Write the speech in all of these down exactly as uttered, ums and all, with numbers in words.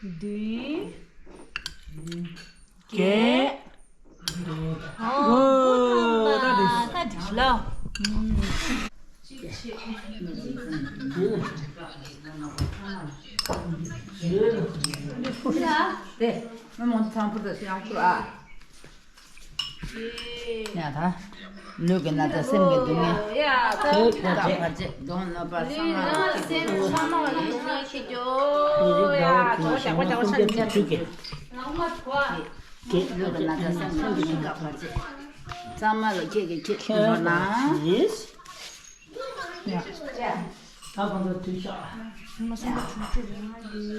བདུན། བརྒྱད། ཨོ། ད་འགྲིག་ལ། དེ་མི་མང་ཚང་ཕུར་དུ་ཡང་ཕུར་ཨ། ཡ་ད། ལུས་ཀྱི་ན་ཚ་སེམས་ཀྱི་སྡུག་བསྔལ། ཡ་ད། ལུས་ཀྱི་ན་ཚ་བར་ཆད་གདོན་གནོད་པ་གསང་སྔགས་ཀྱི་སེམས་ཚང་མ་ལ་སྡུག་བསྔལ་ཁྱེར་རྒྱུ། ཡ་གྲོགས་ཞག་པ་ཞག་པ་ཆ་འདི་ནས་ཚུགས་ཀྱི། ལུས་ཀྱི་ན་ཚ་སེམས་ཀྱི་སྡུག་བསྔལ་བར་ཆད་ཚང་མ་ལ་ཁྱེད་ཀྱིས་ཁྱེད་ཁྱེད་ནོར་ན། ད་གང་ཚོད་དུས་ཤག་མ་སོང་བ་དྲུག་ཅུ་རེ་ལྔ་གི།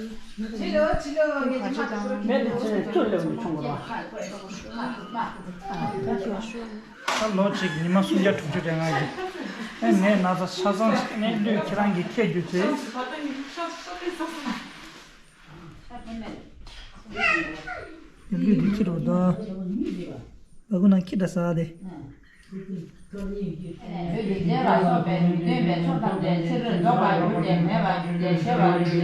མེད་དེ་ཚེ་བཅུ་ལེབ་ནས་ཆུང་གོ་ལ། ད་ལོ་གཅིག་ཉི་མ་སུམ་བརྒྱ་དྲུག་ཅུ་རེ་ལྔ་གི། ཨེ་ནས་ན་ཚ་ཆ་ཚང་ནས་ལུས་ཁྱེད་རང་གིས་ཁྱེད་རྒྱུ་ཚེ། ཡབ་ལུས་འདི་ཁྱི་རོ་ད། བ་གུ་ན་ཁྱི་ད་ས་དེ། ཁྱོད་རྣམས་ཀྱི་དམ་པ་དེ་ལ་ཕྱག་འཚལ་ལོ། རྒྱུ་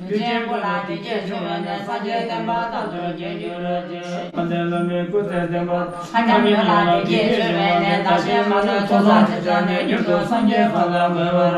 ཅན་ཀུན་ལ་བདེ་སྐྱིད་འབྱུང་བའི་གནས། སངས་རྒྱས་བསྟན་པ་དར་དུ་རྒྱས་གྱུར་ཅིག་ལྷ་འདྲེ་བླ་མའི་སྐུ་ཚེ་བརྟན་པ། ལྷ་ལྔ་ཡོངས་ལ་བདེ་སྐྱིད་འབྱུང་བའི་གནས། བདག་གཞན་མ་ལུས་ཚོགས་བསགས་ཕྱིར་བྱོན་ནས། མྱུར་དུ་སངས་རྒྱས་འཁོར་ལ་འགོད་པར་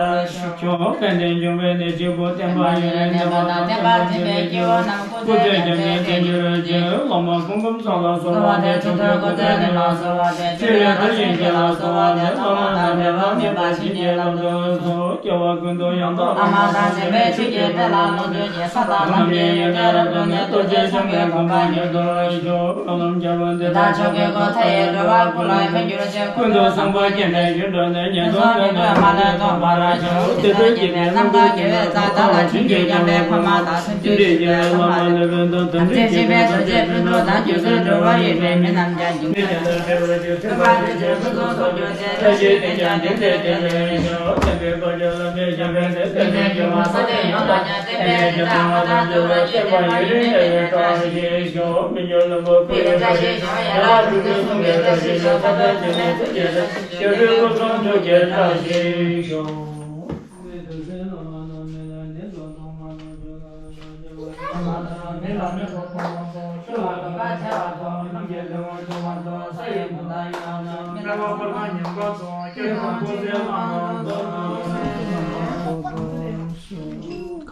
ཤོག་དཔལ་ལྡན་འབྱུང་པོའི་གནས་གཅིག་པུ། བསྟན་པ་ཡུན་རིང་གནས་པ་དང་། བསྟན་པ་འཛིན་པའི་སྐྱེ་བོ་རྣམས། སྐུ་ཚེ་རྒྱ་ཆེར་བརྟན་གྱུར་ཅིག་བླ་མ་སྐུ་འབུམ་ཚོགས་ལ་གསོལ་བ་འདེབས། ཆོས་འཁོར་སྐུ་ཚེ་རིང་ལ་གསོལ་བ་འདེབས། ཆོས་ཀྱི་བདག་ཉིད་ཀྱི་ལ་གསོལ་བ་འདེབས། བླ་མ་དང་འབྲེལ་བ་མེད་པར་བྱིན་གྱིས་བརླབ་ཏུ་གསོལ། སྐྱེ་བ་ཀུན་ཏུ་ཡང་དག་བླ་མ་དང་འཛིན་པའི་ཆོས་ཀྱི་དཔལ་ལ་བློ་འདུན་གྱིས། ས་དང་ལམ་གྱི་ཡོན་ཏན་རབ་ཏུ་བརྟན། རྡོ་རྗེ་འཆང་གི་གོ་འཕང་མྱུར་དུ་ཤོག་ལམ་རྒྱལ་པོ་འདི་དག་མཆོག་གི་གོ་མཐའ་ཡས། འགྲོ་བ་ཀུན་ལ་ཕན་གྱུར་ཅིག་ཀུན་ཏུ་བཟང་པོ་སྐྱེ་གནས་ཡུལ་འགྲོ་ནས། ངན་སོང་ཀུན་ལས་མ་ལུས་ཐོབ་པར་ཤོག་དེ་ལྟར་སྐྱེས་པའི་རྣམ་དཀར་དགེ་བའི་རྩ། བདག་ལ་བྱིན་གྱིས་བརླབས་པའི་ཕ་མ་དང་། སེམས་ཅན་སྐྱོབ་པའི་བླ་མ་ལས་བན་དང་། དམ་ཅན་གཤེགས་པའི་རྡོ་རྗེ་སྤུན་གྲོགས་དང་། སྒྱུ་རྩལ་འགྲོ་བ་ཡི་མི་མི་རྣམས་ཀྱང་། འཇིག་རྟེན་དང་བྲལ་བའི་རྒྱུ་མཐུན་པ་ལས་བྱུང་ཕུན་སུམ་ཚོགས་གྱུར་ཅིག་བཀྲ་ཤིས་དེས་ཀྱང་དེང་འདིར་བརྟན་ལ་ཤོག་བསྟན་པའི་དཔལ་གྱུར་བླ་མའི་ཞབས་པད་འདི། བསྟན་པའི་འགྱུར་བ་ས་སྟེང་ཡོངས་ལ་ཡང་། བསྟན་པའི་རིགས་དང་མ་དང་འདུལ་བ་ཡི། བསྟན་པ་ཡུན་རིང་གནས་པའི་བཀྲ་ཤིས་ཤོག་མི་འགྱུར་བློན་པོ་སྐུ་ཡི་བཀྲ་ཤིས་ཤོག་ཡན་ལག་དྲུག་ཅུ་གསུང་གི་བཀྲ་ཤིས་ཤོག་ཐབས་མཁས་ཆེན་པོའི་ཐུགས་རྗེ་ཆེ། སྒྱུ་འཕྲུལ་སྐུ་གསུང་ཐུགས་ཀྱི་བཀྲ་ཤིས་ཤོག་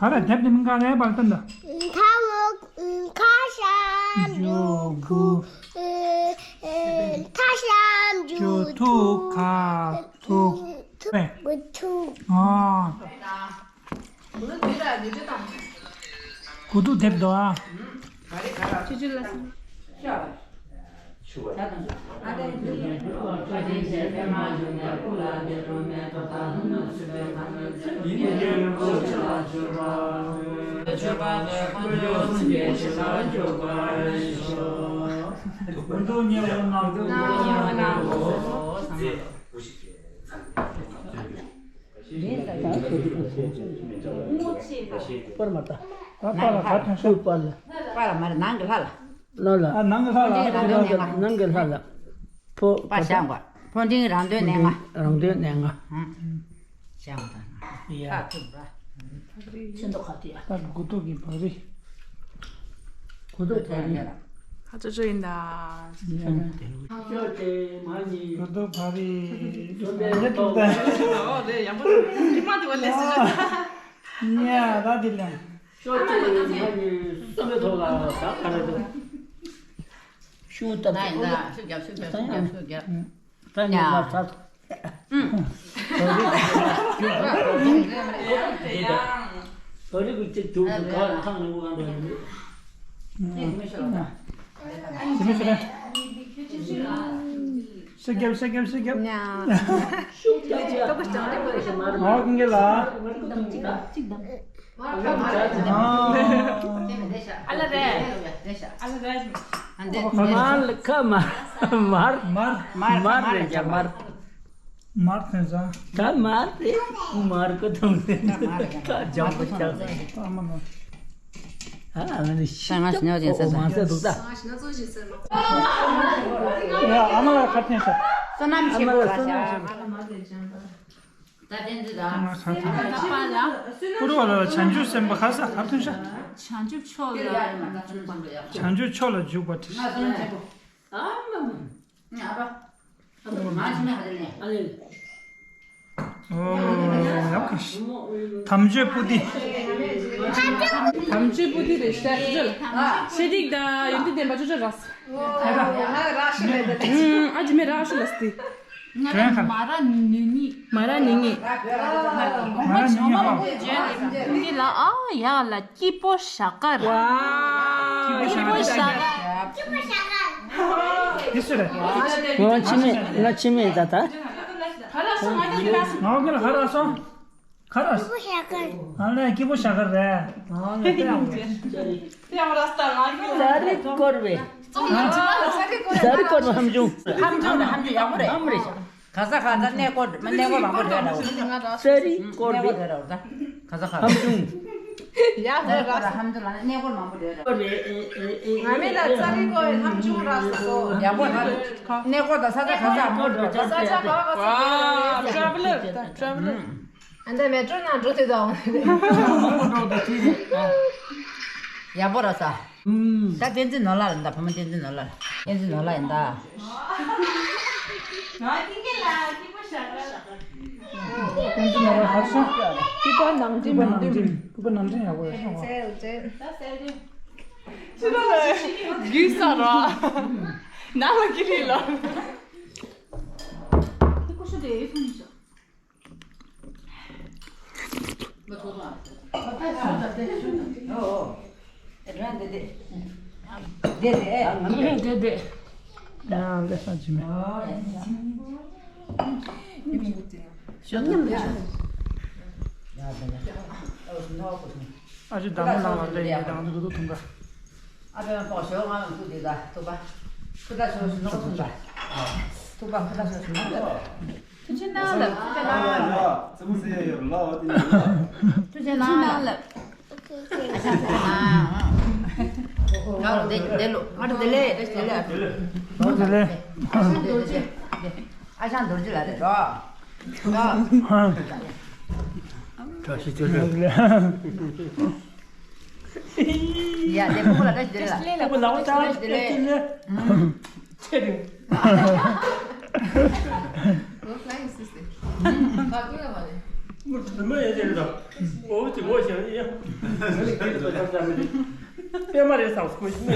ག་རེ་དེབ་དེ་མིང་ག་རེ་བར་སྟོན་ད། ཁ་ཁ་ཤམ་ཇུ་ཁུ། ཁ་ཤམ་ཇུ་ཐུ་ཁ་ཐུ། ཐུ། ཨ། གུ་ཐུག་དེབ་དོ་ཨ། པར་མ་ལྟ། ཨ་པར་ལ་ག་ཐོན་ཤོག་པར་ལ། པར་ལ་མ་རེད་ནང་གི་ལྷ་ལ། ལ་ལ། ཨ་ནང་གི་ལྷ་ལ། ནང་གི་ལྷ་ལ། ནང་གི་ལྷ་ལ། ཕོ་པར་བཞག་པ། ཕོ་འབྲིང་རང་དོན་གནས་ལྔ། རང་དོན་གནས་ལྔ། བཞག་པ་དང་། ཡ། ཁ་ཐུག་ར། ཚོན་མདོག་ཁ་ཐུག་ཡ། ད་གུ་ཐུག་གི་བ་རི། གུ་ཐུག་བ་རི། ཁ་ཚོ་ཚོ་ཡིན་ད། ཤོ་ཏེ་མ་ནི། གུ་ཐུག་བ་རི། ཤོ་ཏེ་ཐུག་ད། ཨོ་ལེ་ཡང་པོ་ཐུག་མ་ཐུག་བ་ལེ་སི་ཉ་ད་དི་ལ། ཤོ་ཏེ་མ་ནི་སོ་མེ་ཐོག་ལ་ད་ག་རེ་འདུག་ཤུ་ཏ་ན་ཡིན་ད། ཤུ་རྒྱབ་ཤུ་རྒྱབ་ཤུ་རྒྱབ་ཤུ་རྒྱབ། ད་ཉ་ལ་ཚ། ཨུམ། ཡང་། ད་རེས་ཀྱི་ཅིག་དུག་ག་ཐང་ནས་འུ་གང་འདྲ་ཡིན། ཞེ་མི་ཞེ་རེད། ཤེས་རྒྱབ་ཤེས་རྒྱབ་ཤེས་རྒྱབ། ཨོ་ཀུན་དགའ་ལགས། ཨ་ལ་རེད། ཨ་ལ་རེད། མར་ལ་ཁ་མར་མར་མར་མར་རེད་ཀྱ་མར། མར་ཐོན་ས། ད་མར་རེད། མར་ཀོ་ཐོན་ས། ཁ་འཇམ་པོ་ཆགས་ས། ཨ་མ་ནོ། ཨ་ཨ་ནི་ཤི་ད་ང་ཤི་ཉོ་ཅན་ཟེར་ས། མ་ཟེར་འདུག་ད། ཡ་ཨ་མ་ལ་ཁ་ཐོན་ས། བསོད་ནམས་ཆེ་པོ་ལ་བྱ། ད་བསྟན་འཛིན་དང་། ཨ་མ་ལ་ཁ་ཐོན་ས། ཀུ་རུ་བ་ལ་བྱང་ཆུབ་སེམས་དཔའ་ག་ས་ཁ་ཐོན་ས། བྱང་ཆུབ་མཆོག་ལ། བྱང་ཆུབ་མཆོག་ལ་འཇུག་པ་དེ། ཨ་མ་མ། ཨ་ཕ། ཨ་ཕ་མ་ཅི་མེད་ཧ་ལས་ནས། ཨ་ལས། ཨོ་ཡག་ག་ཤི། དམ་ཆོས་པོ་ཏི། དམ་ཆོས་པོ་ཏི་རེད་ཤ་ཅི་ལ། ཤེས་རིག་དང་ཡོན་ཏན་ལྡན་པ་ཅོ་ཅོ་ར་སི། ཨ་ཅི་མེད་ར་ཤི་ལ་སི། ང་རང་མ་ར་ནུ་ཉི། མ་ར་ནུ་ཉི། མ་ར་ནུ་ཉི་ཧ། འདི་ལ་ཨ་ཡ་ལ། སྐྱིད་པོ་ཞག་གར། ཝ། སྐྱིད་པོ་ཞག་གར། སྐྱིད་པོ་ཞག་གར། འདི་སུ་རེད། ང་ཕྱི་མེད་ང་ཕྱི་མེད་ད་ད། ཧ་ར་སོང་ང་ཁྱེད་ལ་ཧ་ར་སོང་། ཁ་ར། སྐྱིད་པོ་ཞག་གར། ཨ་ལས་སྐྱིད་པོ་ཞག་གར་རེད། ཨ་ལས་དེ་ཡང་རེད། དེ་ཡང་ར་སྟ་ང་ཁྱེད་ལ། ཟ་རི་སྐོར་བས། ཟ་རི་སྐོར་བ་ཧམ་བྱུང་། ཧམ་བྱུང་ཧམ་བྱུང་ཡག་པོ་རེད། ཧམ་རེད་ཤག་ག་ས་ག་ས་གནས་སྐོར་གནས་སྐོར་མང་པོ་འགྲོ་ཡ་འདྲ་བོ། ས་རི་སྐོར་གནས་སྐོར་འགྲོ་ཡ་འདྲ་བོ་ད། ག་ས་ག་ཧམ་བྱུང་། ཡ་ཧོ་ར་ཧམ་དུ་ལ་གནས་སྐོར་མང་པོ་འགྲོ་ཡ་འདྲ་བོ། ང་མི་ལ་ས་རི་སྐོར་ཧམ་བྱུང་ར་སོ། ཡག་པོ་ད། གནས་སྐོར་ད་ས་ཆ་ག་ས་མང་པོ་འགྲོ་ཡ་འདྲ་བོ། ས་ཆ་ག་ག་ས། ཊེ་ཝེ་ལར་ད་ཊེ་ཝེ་ལར། ཨ་འདྲ་མེ་ཊྲོ་ནང་འགྲོ་དུས་དང་། ཡག་པོ་ར་ས། ད་བསྟན་འཛིན་ནོར་ལྷ་ལ་འདའ། བུ་མོ་བསྟན་འཛིན་ནོར་ལྷ། བསྟན་འཛིན་ནོར་ལྷ་ཡིན་ད། ང་ཏིང་ཀེ་ལ་སྐྱིད་པོ་ཞག་གར། བསྟན་འཛིན་ནོར་ལྷ་ཧར་སོང་། སྐྱིད་པ་ནང་འདྲེན་མི་འདུག་སྐྱིད་པ་ནང་འདྲེན་ཡག་པོ་ཡོད་སོང་བ། ད་སེ་རྒྱུ། ཅི་ལ་ལ་རྒྱུས་ས་ར། ནང་ལ་ཀི་རི་ལ། ཁོ་ཤུ་དེ་ཡོད་སོང་ཞག་ཨ་ཅེ་དང་པོ་ནང་ལ་འདྲ་ཡིན་དང་དུ་དུ་ཐུང་ག་ཨ་པེ་མ་པོ་ཞོ་ང་ལ་ཐུག་དེ་ད་ཐུག་པ། ཁུ་ད་ཞོ་ཞུ་ནོ་ཐུག་པ། ཐུག་པ་ཁུ་ད་ཞོ་ཞུ་ནོ་ཐུག་པ། ཐུགས་རྗེ་གནང་ལབ། ཐུགས་རྗེ་གནང་ལབ། ཐུགས་རྗེ་གནང་ལབ། ང་རོ་དེ་དེ་ལོ། ང་རོ་དེ་ལེ་དེ་དེ་ལེ། ང་རོ་དེ་ལེ། ཨ་ཞང་རྡོ་རྗེ་ལ་རེད་རོ། བཀྲ་ཤིས་བདེ་ལེགས། ཡ་དེ་ཕུ་ལ་བཀྲ་ཤིས་བདེ་ལེགས། ཕུ་ལ་བཀྲ་ཤིས་བདེ་ལེགས། ཆེ་རེད། We're flying, sister. ང་ཚོ་མི་ཡན་ཆད་རེད་ད། འོ་དེ་མོ་བྱས་ཡ། པད་མ་རེད་བསམ་སོང་།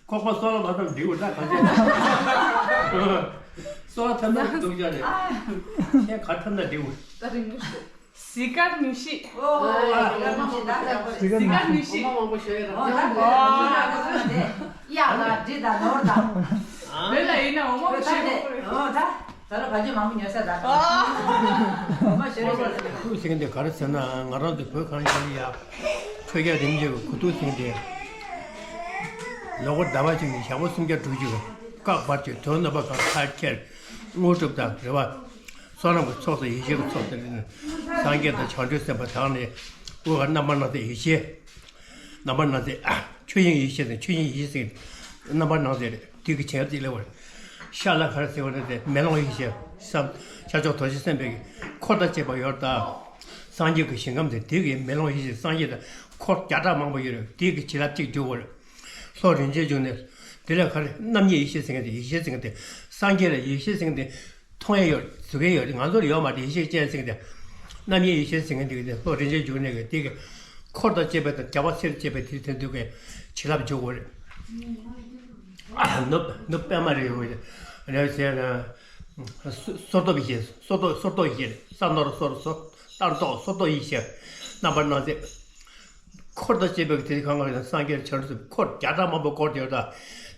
ཁོག་པ་སོ་ལ་མ་ཐོན་འགྲིག་པ་ད་ག་ཚོད། སོ་ལ་ཐོན་ན་སྡུག་ཅག་རེད། ཁྱེད་ག་ཐོན་ན་འགྲིག་པ། གཟི་དཀར་ནུ་ཤི། གཟི་དཀར་ནུ་ཤི། ཡ་ལ་འདྲི་ད་ནོར་ད། བོད་ལ་ཡིན་ན་འོ་མ་ཤི་དགོས་རེད། ད་ལོ་ག་ཚོད་མང་པོ་ཉོ་ས་ད། འོ་མ་ཤི་རེད། ཁུ་ཤིང་དེ་ག་རེ་ཟེར་ན་ང་རང་ཚོ་བོད་གངས་ཅན་ལ་ཡ། ཆོས་རྒྱལ་རིམ་བྱོན་གྱི་གོ་ཐུག་ཟིན་ཏེ། ལོ་འཁོར་ཟླ་བ་གཅིག་ནས་ཞག་པོ་སུམ་བརྒྱ་དྲུག་ཅུ་སྐབས་བར་གྱི་དོན་རྣམ་པ་གང་ཐར་ཁྱེར་དངོས་གྲུབ་དང་འབྲེལ་བ། བསོད་ནམས་ཀྱི་ཚོགས་དང་ཡེ་ཤེས་ཀྱི་ཚོགས་དེ་ནི་སངས་རྒྱས་དང་བྱང་ཆུབ་སེམས་དཔའ་དག་ནི་འོ་རྣམ་པར་སྣང་མཛད་ཡེ་ཤེས། རྣམ་པར་སྣང་མཛད་ཆོས་དབྱིངས་ཡེ་ཤེས་དང་ཆོས་དབྱིངས་ཡེ་ཤེས་ཟེར་རྣམ་པར་སྣང་མཛད་རེད། དེ་གི་བྱིན་རླབས་དེ་སླེབས་པ་རེད། ཤ་ལ་ག་རེ་ཟེར་བ་རེད་དེ་མེ་ལོང་ཡེ་ཤེས་སམ་ཤར་ཕྱོགས་རྡོ་རྗེ་སེམས་དཔའི་འཁོར་དང་བཅས་པ་ཡོད་ད། སངས་རྒྱས་ཀྱི་ཞིང་ཁམས་དེ་དེ་གི་མེ་ལོང་ཡེ་ཤེས་སངས་རྒྱས་དང་འཁོར་བརྒྱ་ཕྲག་མང་པོ་ཡོད་རེད། དེ་གི་བྱིན་རླབས་གཅིག་འཇུག་པ་རེད། ལྷོ་རིན་ཆེན་འབྱུང་གནས་དེ་ལས་ག་རེ་རྣམ་གཉིས་ཡེ་ཤེས་ཟེར་མཁན་དེ་ཡེ་ཤེས་ཟེར་མཁན་དེ་སངས་རྒྱས་ལ་ཡེ་ཤེས་ཟེར་མཁན་དེ་མཐོང་ཡས་ཡོད་གཟུགས་ཡས་ཡོད་རེད། ང་ཚོར་ཡོད་མ་རེད་ཡེ་ཤེས་ཅན་ཟེར་མཁན་དེ། རྣམ་དབྱེ་ཡེ་ཤེས་ཟེར་མཁན་དེ་གི་ལྷོ་རིན་ཆེན་འབྱུང་གནས་ཀྱི་དེ་གི་འཁོར་དང་བཅས་པའི་དང་རྒྱལ་བ་སྲས་དང་བཅས་པའི་དེ་དེ་འདུག་གི་བྱིན་རླབས་འཇུག་དགོས་རེད། ནུབ་ནུབ་པད་མ་རེད་ཡོང་གི་རེད་ཟེར་ན། སོར་སོར་ཐོབ་ཡེ་ཤེས། སོར་ཐོབ་སོར་ཐོབ་ཡེ་ཤེས་རེད། ས་ནོར་སོར་སོར་ལྟར་ཐོག་སོར་ཐོབ་ཡེ་ཤེས། རྣམ་པར་སྣང་མཛད། འཁོར་དང་བཅས་པའི་དེ་གང་ག་རེད་སངས་རྒྱས་བྱང་སེམས་འཁོར་བརྒྱ་ཕྲག་མང་པོ་བསྐོར་ཏེ་ཡོད་ད།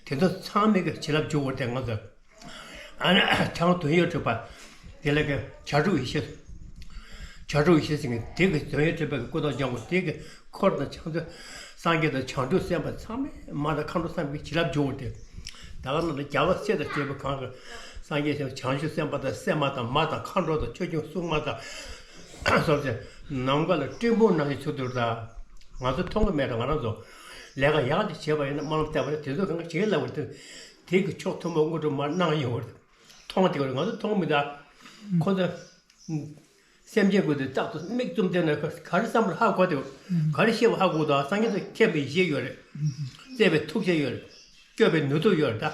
དེ་ཚོ་ཚང་མས་གི་བྱིན་རླབས་འཇུག་དགོས་རེད་དེ་ང་ཚོ། ཨ་ནི་བྱང་དོན་ཡོད་གྲུབ་པ། དེ་ལས་ཀྱི་བྱ་དྲུག་ཡེ་ཤེས། བྱ་དྲུག་ཡེ་ཤེས་ཟེར་མཁན་དེ་གི་དོན་ཡོད་གྲུབ་པའི་སྐུ་དང་འཇམ་དཔལ་དེ་གི་འཁོར་དང་བྱང་དུ་སངས་རྒྱས་དང་བྱང་ཆུབ་སེམས་དཔའ་ཚང་མས་མ་དང་མཁའ་འགྲོ་བསམ་གྱི་བྱིན་རླབས་འཇུག་དེ། ད་ག་ནང་ལ་རྒྱལ་བ་སྲས་དང་བཅས་པའི་གང་གི་སངས་རྒྱས་སེམས་བྱང་ཆུབ་སེམས་དཔའ་དང་སེམས་མ་དང་མ་དང་མཁའ་འགྲོ་དང་ཆོས་སྐྱོང་སྲུང་མ་དང་སོགས་ཀྱི་ནམ་མཁའ་ལ་སྤྲིན་ཕུང་ནང་བཞིན་ཚུར་དུ་ད་ང་ཚོ་མཐོང་གི་མེད་དང་ང་རང་ཚོ་ལས་ཀ་ཡག་དེ་བྱས་པ་ཡིན་ན་སྨོན་ལམ་བཏབ་པ་ཡིན་དེ་ཚོ་གང་ག་བྱེད་ལབ་པ་དེ། དེ་གི་ཕྱོགས་ཐུན་མོང་དངོས་གྲུབ་མར་གནང་ཡོང་བར་མཐོང་དེ་གར་ང་ཚོ་མཐོང་མི་འདུག་ཁོ་ཚོ་སེམས་ཅན་ཀུན་ཏུ་རྟག་ཏུ་མིག་བཙུམ་བསྡད་ན་ག་རེ་བསམ་པར་ཧ་གོ་དེ་ག་རེ་བཤད་པ་ཧ་གོ་དང་སངས་རྒྱས་ཚོ་མཁྱེན་པའི་ཡེ་ཤེས་ཡོད་རེད། བརྩེ་བའི་ཐུགས་རྗེ་ཡོད་རེད། སྐྱོབ་པའི་ནུས་སྟོབས་ཡོད་རེད་ད།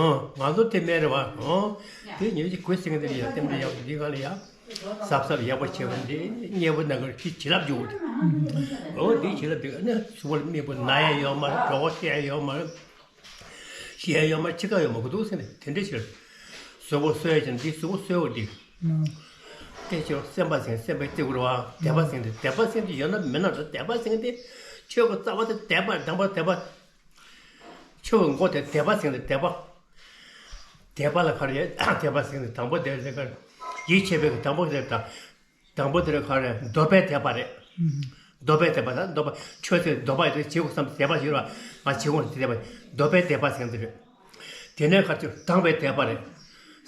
ཨང་ང་ཚོ་དེ་མེད་རེད་བ། ཨང་དེ་ཉོན་ཅིག་གོས་ཟིན་གི་འདི་ཡ་ལྟེམ་འདི་ཡག་འདི་ག་ལ་ཡ། གཟབ་གཟབ་ཡག་པོ་བྱེད་པ་འདི་མཉེས་པོ་ན་གར་གྱི་བྱིན་རླབས་འཇུག་གི་འདུག་ཨོ་འདི་བྱིན་རླབས་འདི་ཨ་ནི་གཟུགས་པོ་ལ་མཉེས་པོ་ན་ཡ་ཡོད་མ་རེད། གྲོད་ཁོག་བཤལ་ཡ་ཡོད་མ་རེད། ཤི་ཡ་ཡོད་མ་ཅི་ག་ཡོད་མ་གོ་འདུག་ཟེར་ནས་དེ་འདྲ་ཕྱིར། གཟུགས་པོ་གསོ་ཡ་ཅན་འདི་གཟུགས་པོ་གསོ་བ་འདི། སྐད་ཆ་སེམས་པ་ཟེར་སེམས་པའི་སྐྱེ་དགུར་བ་དད་པ་ཟེར་འདི་དད་པ་ཟེར་འདི་ཡོད་ན་མེད་ན་རེད། དད་པ་ཟེར་འདི་ཆོས་ཀྱི་རྩ་བ་དེ་དད་པ་དང་པོ་དད་པ། ཆོས་ཀྱི་མགོ་དེ་དད་པ་ཟེར་འདི་དད་པ། དད་པ་ལ་ག་རེ་དད་པ་ཟེར་འདི་དང་པོ་དེ་ལས་ཀ་ཡིད་ཆེས་པའི་དང་པོ་དེ་དང་། དང་པོ་དེ་རེད་ག་རེ་འདོད་པའི་དད་པ་རེད། འདོད་པའི་དད་པ་དང་འདོད་པ་ཆོས་ཟེར་འདོད་པ་ཡོད་དེ་བྱེད་དགོས་བསམ་དད་པ་ཞིག་ཡོད་ར། ང་བྱེད་དགོས་ནས་དད་པ་འདོད་པའི་དད་པ་ཟེར་གྱི་རེད། དེ་ནས་ག་ཚོད་དང་པའི་དད་པ་རེད།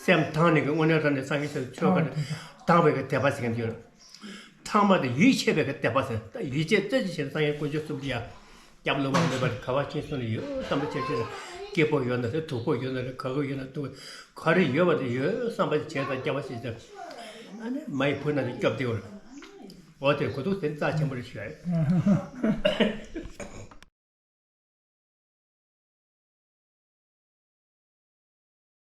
སེམས་དང་ནས་ཀྱི་དངོས་གནས་དྲང་གནས་སངས་རྒྱས་ཆོས་ག་རེ་དང་པའི་གི་དད་པ་ཟེར་གྱི་ཡོད་རེད། ཐ་མ་དེ་ཡིད་ཆེས་པའི་གི་དད་པ་ཟེར་ད་ཡིད་ཆེས་རྩེ་གཅིག་བྱས་ནས་སངས་རྒྱས་དཀོན་མཆོག་གསུམ་དེ་ཡ། སྐྱབས་ལུང་པ་མེད་པར་ག་བ་ཕྱིན་སོང་ནས་ཡོད་བསམ་པ་བྱས་བྱས་ན་སྐྱིད་པོ་ཡོད་ན་རེད། སྡུག་པོ་ཡོད་ན་རེད། ག་གི་ཡོད་ན་སྡུག་ག་རེ་ཡོད་པ་དེ་ཡོད་བསམ་པ་བྱས་དང་སྐྱབས་པ་བྱས་ཙང་ཨ་ནི་མ་ཡི་བུ་ན་དེ་སྐྱོབ་བདེ་བར། འོ་དེ་གོ་ཐུག་དེ་རྩ་ཆེན་པོ་རེད་ཞུ་ཡ་ཡོད།